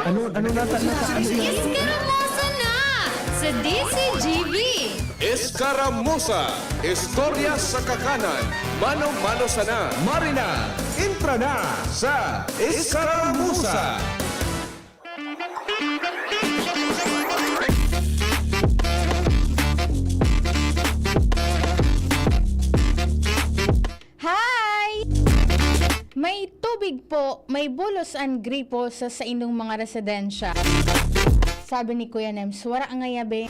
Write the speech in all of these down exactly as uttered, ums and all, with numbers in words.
Ano, ano nata, nata, ano yun? Iskaramosa na sa D C G B. Iskaramosa, istorya sa kakanan, mano-mano sana. Marina, intra na sa Iskaramusa. Hi! May tubig po, may bulos an gripo sa saindong mga residensya. Sabi ni Kuya Nems, "Wara ngaya, be.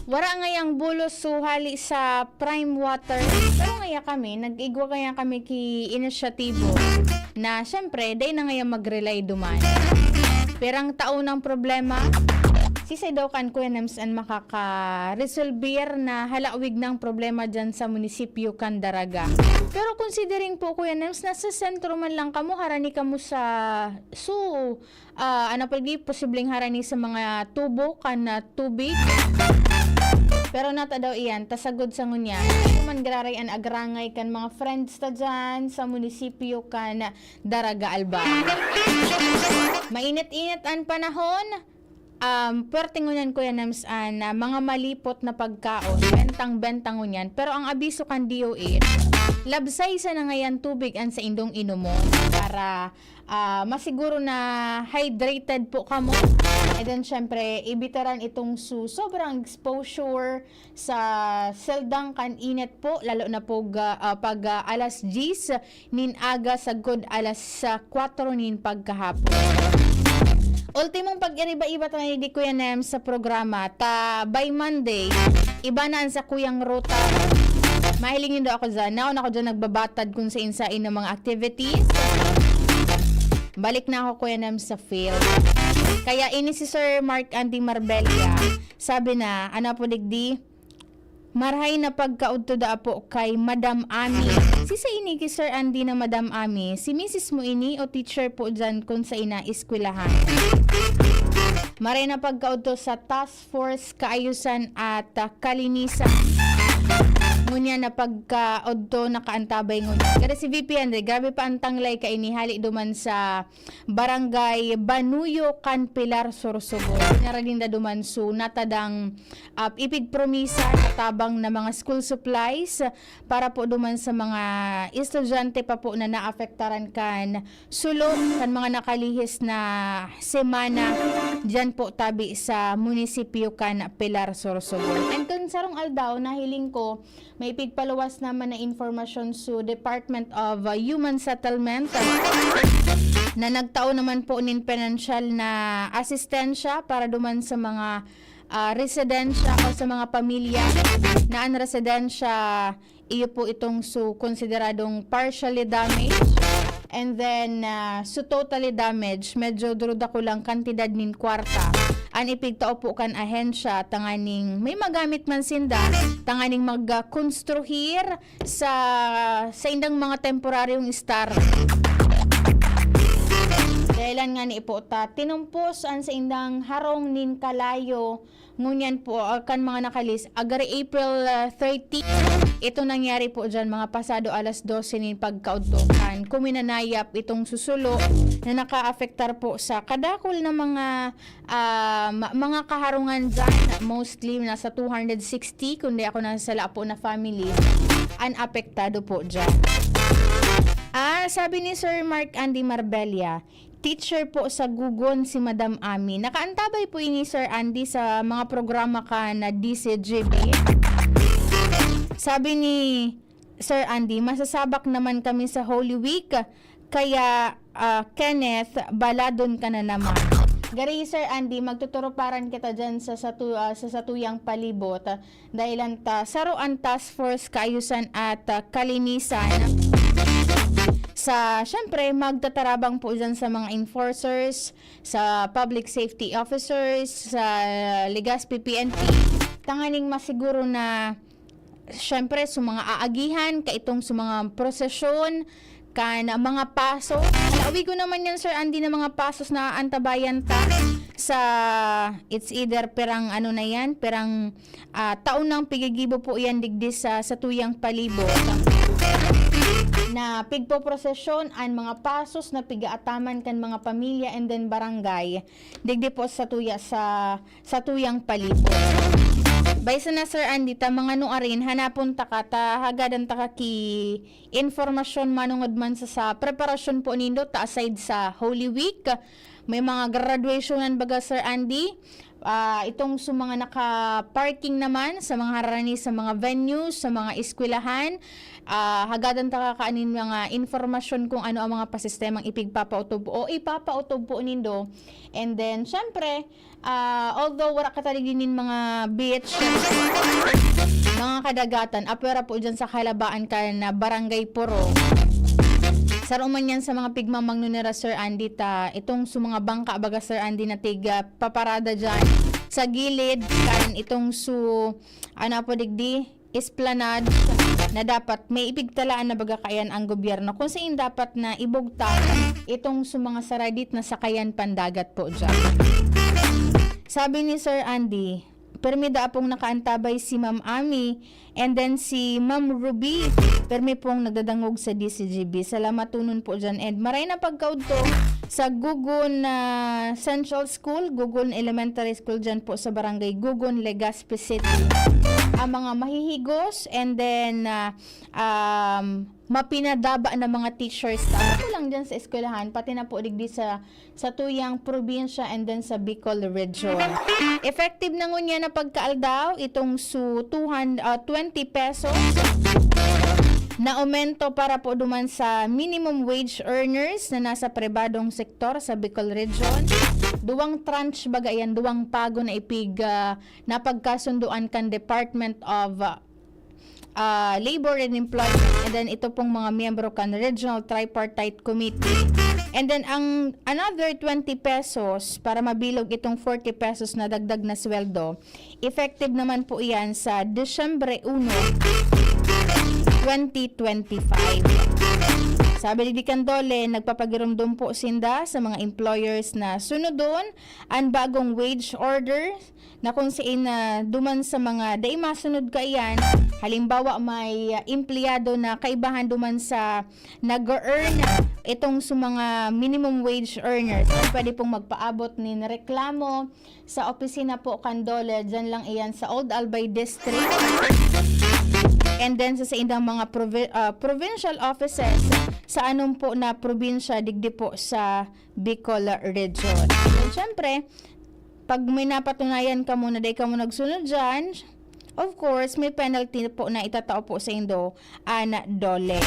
Wara ngayang bulos, so hali sa Prime Water." Pero ngaya kami, nag-igwa kaya kami ki inisyatibo na, syempre, dai na ngaya mag-rely duman. Pirang taon ang problema. Sisay daw kan Kuya Nems an makaka-resolver na halawig ng problema dyan sa munisipyo kan Daraga? Pero considering po, Kuya Nems, nasa sentro man lang kamo, harani kamo sa, so, ah, ano pa di, posibleng harani sa mga tubo kan, ah, tubig. Pero nata daw iyan, tasagod sa ngunyan. Ano man giraray an agrangay kan mga friends ta dyan sa munisipyo kan Daraga, Albay. Mainit-init an panahon. Um, puwerte ngunyan, Kuya Nems, an, ah, mga malipot na pagkaon, bentang-benta ngunyan. Pero ang abiso kan D O H, labsay sana ngayan tubig an saindong inomon para, ah, masiguro na hydrated po kamo. And then, syempre, ibitaran itong su-, sobrang exposure sa seldang kan init po, lalo na po ga-, ah, pag, ah, alas diyes nin aga sagkod alas, ah, kwatro nin pagkahapon. Ultimong pag-iriba-iba ta ni di Kuya Nem sa programa, ta by Monday, iba na an sakuyang ruta. Mahiling nindo ako dyan. Naon ako dyan nagbabatad kung sain-sain ng mga activities. Balik na ako, Kuya Nem, sa field. Kaya ini si Sir Mark Andy Marbella. Sabi na, ano po digdi? Marahay na pagkaudto da apo kay Madam Ami. Sisay ini ki Sir Andy na Madam Ami? Si misis mo ini o teacher po dyan kun sa ina eskwelahan? Maray na pagkaudto sa Task Force Kaayusan at, ah, Kalinisan. Ngunyan na pagkaudto nakaantabay ngunyan. Kada si V P Andre, grabe pa ang tanglay kaini hali duman sa Barangay Banuyo kan Pilar, Sorsogon. Pinaralinda duman su natadang, ah, ipigpromisa na tabang na mga school supplies para po duman sa mga estudyante pa po na naapektaran kan sulo kan mga nakalihis na semana diyan po tabi sa munisipyo kan Pilar, Sorsogon. And kan sarong aldaw, nahiling ko, may pigpaluwas naman na impormasyon su Department of, uh, Human Settlement na nagtao naman po nin pinansyal na asistensya para duman sa mga, ah, residensya o sa mga pamilya na an residensya iyo po itong su konsideradong partially damaged. And then, ah, su totally damaged, medyo durudakulang kantidad nin kwarta an ipigtao po kan ahensya tanganing may magamit man sinda tanganing mag, ah, konstruhir sa saindang mga temporaryong star. Dahilan nga ni ipo ta, tinumpos an saindang harong nin kalayo ngunyan po, ah, kan mga nakalis, agari April, ah, thirty. Ito nangyari po dyan, mga pasado alas dose nin pagkaudto kan kuminanayap itong susulo na nakaapektar po sa kadakol na mga, ah, ma-, mga kaharungan dyan. Mostly, nasa two hundred sixty, kundi ako nasa sala po na family, an apektado po dyan. Ah, sabi ni Sir Mark Andy Marbella, teacher po sa Gugon si Madam Ami. Nakaantabay po ini, Sir Andy, sa mga programa kan D C G B. Sabi ni Sir Andy, "Masasabak naman kami sa Holy Week, kaya, ah, Kenneth, baladon ka na naman." Gari, Sir Andy, magtuturuparan kita dyan sa satu-, ah, sa satuyang palibot. Dahilan ta, saro an Task Force Kaayusan at, ah, Kalinisan sa, syempre, magtatarabang po dyan sa mga enforcers, sa public safety officers, sa Legazpi P N P, tanganing masiguro na, syempre, sa mga aagihan, kaitong sa mga prosesyon, kan mga paso. Halawig ko naman yan, Sir Andy, na mga pasos na antabayan ta sa, it's either perang ano na yan, perang, ah, taon ng pigigibo po yan digdi sa, sa tuyang palibot. na pigpoprosesyon an mga pasos na pigaataman kan mga pamilya and then barangay digdi po sa tuya sa, sa tuyang palibot. Bay sana, Sir Andy, ta mga nuarin, hanapon taka ta hagadan taka ki impormasyon manongod man sa, sa preparasyon po nindo ta aside sa Holy Week. May mga graduationan baga, Sir Andy. Ah, itong sa mga naka-parking naman sa mga harani, sa mga venues, sa mga eskwelahan, ah, hagadan ta kakanin mga informasyon kung ano ang mga pasistemang ipigpapautob o ipapautob po nindo. And then, syempre, ah, although wala ka talig nin mga beach, mga kadagatan, apwera po dyan sa Kalabaan kan Barangay Puro. Saro man yan sa mga pigmamangno nira, Sir Andy, ta itong sa mga bangka, baga, Sir Andy, na tig, ah, paparada dyan sa gilid kan itong su, ano po digdi, esplanade na dapat may ipigtalaan na baga kayan ang gobyerno kung saan dapat na ibugtak itong sa mga saradit na sakayan pandagat po dyan. Sabi ni Sir Andy, permi da apong nakaantabay si Ma'am Ami, and then si Ma'am Ruby, permi pong nagdadangog sa D C G B. Salamaton po dyan. And maray na pagkaudto sa Gugon, ah, Central School, Gugon Elementary School dyan po sa Barangay Gugon, Legazpi City. Ang mga mahihigos, and then, ah, um, mapinadaba na mga teachers. Tama po lang dyan sa eskwelahan, pati na po digdi sa, sa tuyang probinsya and then sa Bicol Region. Effective na ngunyan na pagkaaldaw, itong su two hundred, ah, twenty pesos na aumento para po duman sa minimum wage earners na nasa pribadong sektor sa Bicol Region. Duwang tranche baga yan, duwang pago na ipig, ah, napagkasunduan kan Department of, ah, ah, Labor and Employment, and then ito pong mga miyembro kan Regional Tripartite Committee. And then ang another twenty pesos para mabilog itong forty pesos na dagdag na sweldo, effective naman po iyan sa Disyembre uno, twenty twenty-five. Sabi ni Dikandole, nagpapagirumdom po sinda sa mga employers na sunodon an bagong wage order na kung sain na duman sa mga dai masunod kaiyan, halimbawa, may, ah, empleyado na kaibahan duman sa nag-earn itong sa mga minimum wage earners, pwede pong magpaabot nin reklamo sa opisina po kan DOLE, dyan lang iyan sa Old Albay District. And then sa saindang mga provi-, ah, provincial offices sa anom po na probinsya digdi po sa Bicol Region. And syempre, pag may napatunayan kamo na dai kamo nagsunod dyan, of course, may penalty po na itatao po saindo an DOLE.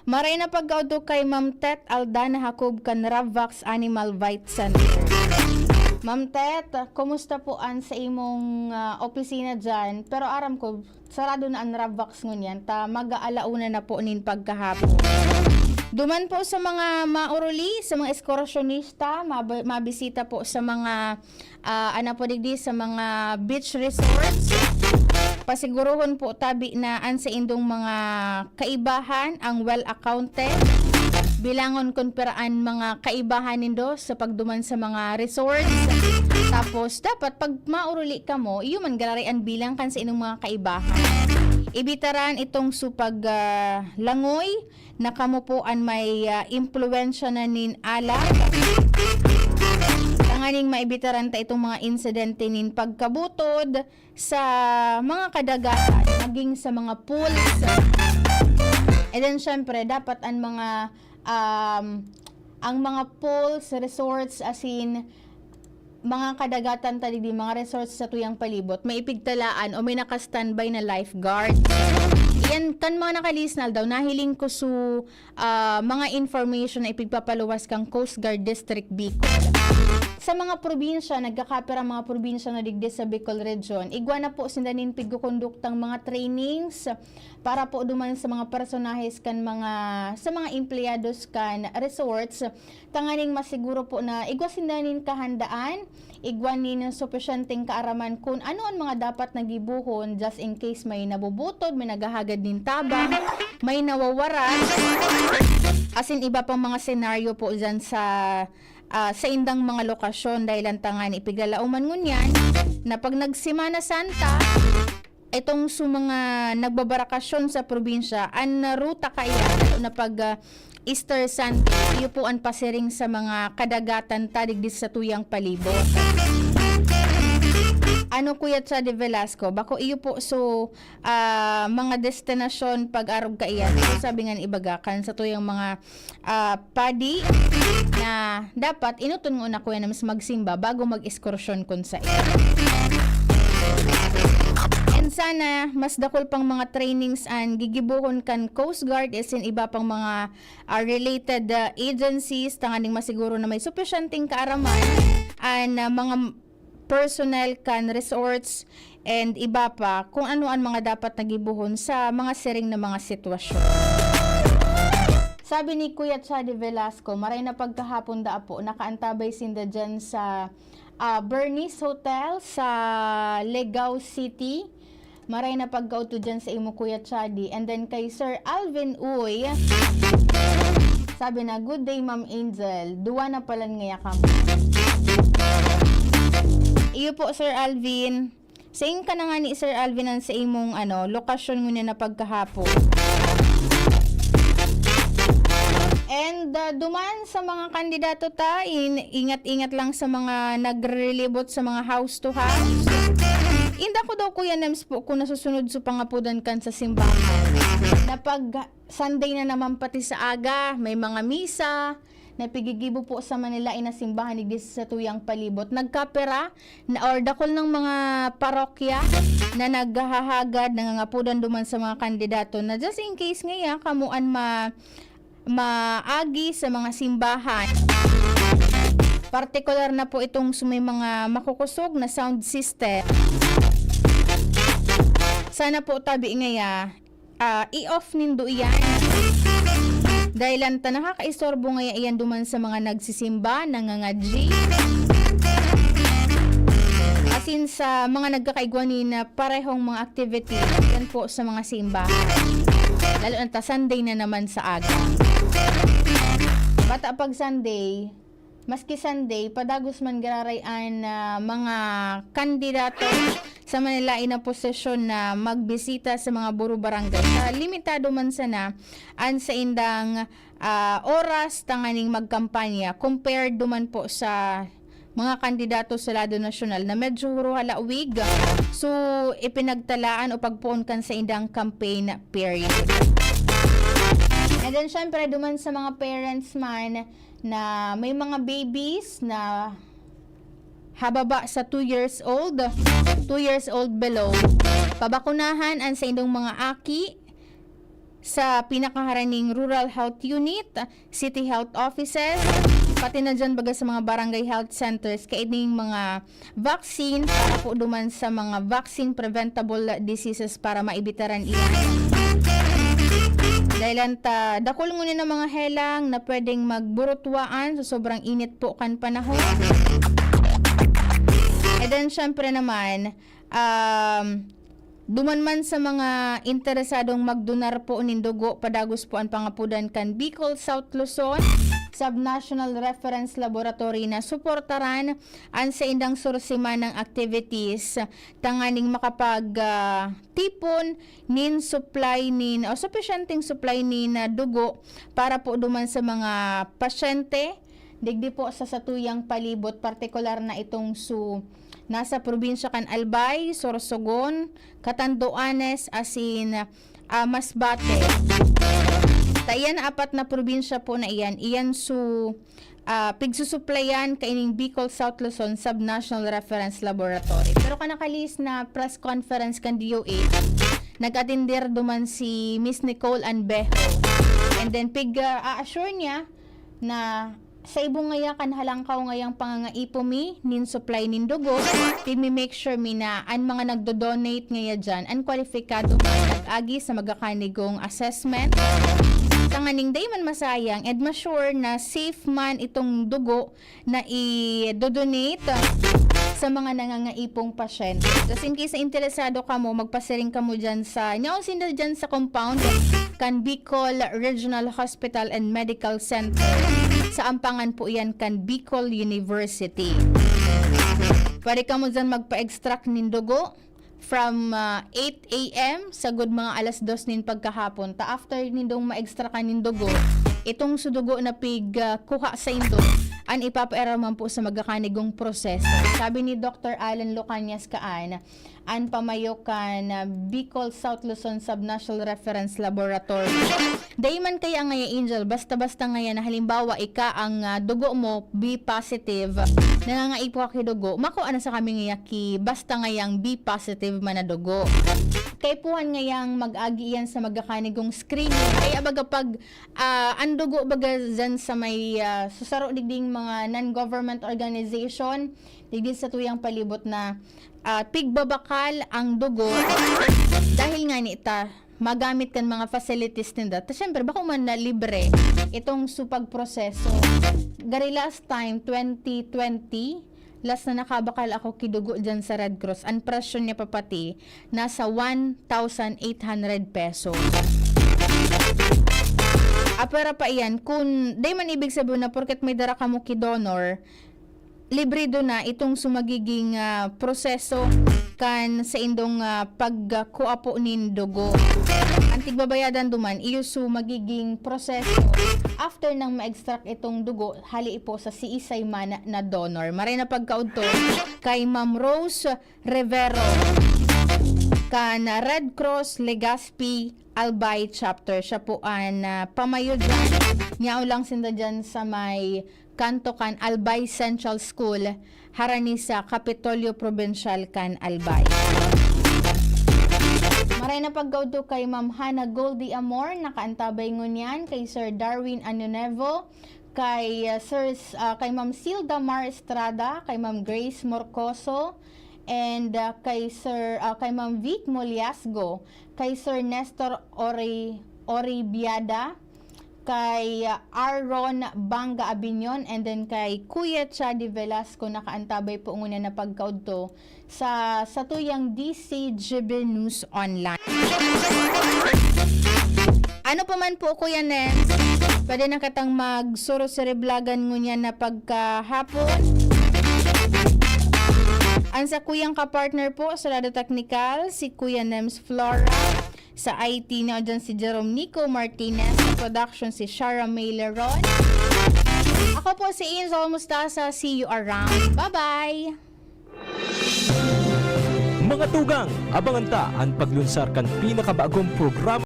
Maray na pagkaudto kay Ma'am Tet Aldana Jacob kan Ravvax Animal Vite Center. Ma'am Tet, kumusta po an sa imong, ah, opisina dyan? Pero aram ko, sarado na an Ravvax ngunyan, ta mag-aalauna na po nin pagkahapon. Duman po sa mga mauruli, sa mga ekskursyonista, mab-, mabisita po sa mga, ah, ano po digdi, sa mga beach resorts. Pasigurohon po tabi na an saindong mga kaibahan ang well accounted. Bilangon kun pira an mga kaibahan nindo sa pagduman sa mga resorts. Tapos, dapat pag mauruli kamo, iyo man gararay an bilang kan saindong mga kaibahan. Ibitaran itong supag, ah, langoy na kamo po an may, ah, impluwensya na nin alak. Tanganing maibitaran ta itong mga insidente nin pagkabutod sa mga kadagatan, maging sa mga pools. And then, syempre, dapat an mga, um, ang mga pools, resorts, asin mga kadagatan ta digdi, mga resorts sa tuyang palibot, may ipigtalaan o may naka-standby na lifeguard. Iyan, kan mga nakalisnal daw, nahiling ko su, ah, mga information na ipigpapaluwas kang Coast Guard District Bicol. Sa mga probinsya, nagkakapira mga probinsya na digdi sa Bicol Region, igwa na po sinda nin pigkukonduktang mga trainings para po duman sa mga personahes kan mga, sa mga empleyados kan resorts, tanganing masiguro po na igwa sinda nin kahandaan, igwa nin supisyenteng kaaraman kun ano an mga dapat na gibohon just in case may nabubutod, may naghahagad nin tabang, may nawawara, asin iba pang mga senaryo po dyan sa ah, saindang mga lokasyon, dahil ang tangani piglalauman ngunyan na pag nag-Semana Santa, itong su mga nagbabarakasyon sa probinsya, an ruta kaya, lalo na pag, ah, Easter Sunday, iyo po an pasiring sa mga kadagatan ta digdi sa tuyang palibot. Ano, Kuya Chadi Velasco, bako iyo po su, ah, mga destinasyon pag-arog kaiyan? Sabi nga ni ibaga kan sa tuyang mga ah, padi na dapat inuton ngona, Kuya Nams, magsimba bago mag-ekskursyon kun sa iyo. And sana, mas dakul pang mga trainings an gigibohon kan Coast Guard asin iba pang mga, ah, related, ah, agencies, tanganing masiguro na may supisyenteng kaaraman an, ah, mga personnel kan resorts and iba pa, kung ano an mga dapat na gibohon sa mga siring na mga sitwasyon. Sabi ni Kuya Chadi Velasco, maray na pagkahapon daa po, nakaantabay sinda dyan sa, ah, Bernice Hotel sa Legao City. Maray na pagkaudto dyan sa imo, Kuya Chadi. And then kay Sir Alvin Uy, sabi na, "Good day, Ma'am Angel. Duwa na palan ngaya kamo." Iyo po, Sir Alvin. Sain ka na nga ni Sir Alvin an sa imong, ano, lokasyon ngunyan na pagkahapon. And, ah, duman sa mga kandidato ta, in-, ingat-ingat lang sa mga nagrelibot sa mga house to house. Inda ko daw, Kuya Nems, po kung nasusunod sa pangapudan kan sa simbahan. Na pag Sunday na naman pati sa aga, may mga misa, na pigigibo po sa Manila, ina simbahan digdi sa tuyang palibot. Nagkapira na or dakul ng mga parokya na naghahagad, nangangapudan duman sa mga kandidato na just in case ngaya, kamo an ma-, maagi sa mga simbahan. Partikular na po itong sa may mga makukusog na sound system. Sana po tabi ngaya, ah, i-off nindo iyan. Dahil lang ta nakakaistorbo ngaya iyan duman sa mga nagsisimba, nangangadji. Asin sa mga nagkakaigwa ni na parehong mga activity, yan po sa mga simbahan. Lalo na ta Sunday na naman sa aga. Bata pag Sunday, maski Sunday, padagos man giraray an, ah, mga kandidato sa Manila na posisyon na magbisita sa mga buro barangay. Ah, limitado man sana an saindang, ah, oras tanganing magkampanya compared duman po sa mga kandidato sa lado nasyonal na medyo huro halawig. So, ipinagtalaan o pagpoon kan saindang campaign period. And then, syempre, duman sa mga parents man na may mga babies na hababa sa two years old, two years old below, pabakunahan an saindong mga aki sa pinakaharaning Rural Health Unit, City Health Offices, pati na dyan baga sa mga barangay health centers, kaining mga vaccine para po duman sa mga vaccine preventable diseases para maibitaran iyan. Dahil ta dakul ngunyan na mga helang na pwedeng magburutwaan sa sobrang init po kan panahon. And then, syempre naman, um, duman man sa mga interesadong magdonar po nin dugo, padagos po an pangapudan kan Bicol South Luzon Sub-National Reference Laboratory na suportaran an saindang sursimanang activities tanganing makapag, ah, tipon nin supply nin, o supisyenteng supply nin, ah, dugo para po duman sa mga pasyente digdi po sa satuyang palibot, partikular na itong su-, nasa probinsya kan Albay, Sorsogon, Catanduanes, asin, ah, Masbate. Ta iyan apat na probinsya po na iyan, iyan su, ah, pigsusuplayan kaining Bicol South Luzon Sub-National Reference Laboratory. Pero kan nakalihis na press conference kan D O H, nag-atender duman si Miss Nicole Anbejo. And then, pig, ah, a-assure niya na sa ibo ngaya kan halangkaw ngayang pangangaipo mi nin supply nin dugo, pigmi-make sure mi na an mga nagdo-donate ngaya diyan, an kwalipikado man nag-agi sa magakanigong assessment, tanganing dai man masayang, and ma-sure na safe man itong dugo na i-donate sa mga nangangaipong pasyente. Just in case na interesado kamo, magpasiring kamo dyan sa, nyaon sinda dyan sa compound kan Bicol Regional Hospital and Medical Center. Sa ampangan po iyan kan Bicol University. Pwede kamo dyan magpa-extract nin dugo from, ah, eight a m sagud mga alas dos nin pagkahapon. Ta after nindong ma-extract nin dugo, itong sudugo na pig, ah, kuha sa indo, an ipapaira man po sa magakanigong proseso. Sabi ni Doctor Alan Lucanias kaan, an pamayo kan, ah, Bicol South Luzon Subnational Reference Laboratory. Dai man kaya ngaya, Angel, basta-basta ngaya na halimbawa, ika ang, ah, dugo mo, B positive, nangangaipo ka ki dugo, makua na sa kami ngaya ki basta ngayang B positive man na dugo. Kaipuhan ngayang mag-agi iyan sa magakanigong screening. Kaya baga pag, ah, ang dugo baga dyan sa may, ah, susaro digding mga non-government organization, digdi sa tuyang palibot na, ah, pigbabakal ang dugo dahil nga ni ta magamit kan mga facilities ninda. Ta syempre, bako man na libre itong su pagproseso. Gari last time, twenty twenty, last na nakabakal ako ki dugo dyan sa Red Cross. Ang presyo niya pa pati, nasa one thousand eight hundred peso. Apwera pa iyan, kung di man ibig sabihin na porket may dara kamo ki donor, librido na itong su magiging, ah, proseso kan saindong, ah, pagkua po nin dugo. Ang tigbabayadan duman, iyo su magiging proseso after nang ma-extract itong dugo, hali po sa siisay man na donor. Maray na pagkaudto kay Ma'am Rose Rivero kan Red Cross Legazpi Albay Chapter. Siya po an, ah, pamayo dyan. Nyaw lang sinda dyan sa may kanto kan Albay Central School, harani sa Kapitolyo Provincial kan Albay. Maray na pagkaudto kay Ma'am Hana Goldie Amor, nakaantabay ngunyan kay Sir Darwin Anunevo, kay, ah, Sir S-, ah, kay Ma'am Silda Mar Estrada, kay Ma'am Grace Morcoso, and, ah, kay Sir, ah, kay Ma'am Vic Moliasgo, kay Sir Nestor Ori-, Oribiada, kay, ah, Aaron Banga Abinion, and then kay Kuya Chadi Velasco, nakaantabay po ngunyan na pagkaudto sa satuyang D C G B News Online. Ano pa man po, Kuya Nens? Pwede na katang magsuro-siriblagan ngunyan na pagkahapon. Ang sa kuyang kapartner po sa lado teknikal, si Kuya Nems Flora. Sa I T na dyan si Jerome Nico Martinez. Sa production, si Shara May Leron. Ako po si Angel Mustasa. See you around. Bye-bye! Mga tugang, abangan ta an paglunsar kan pinakabagong programa.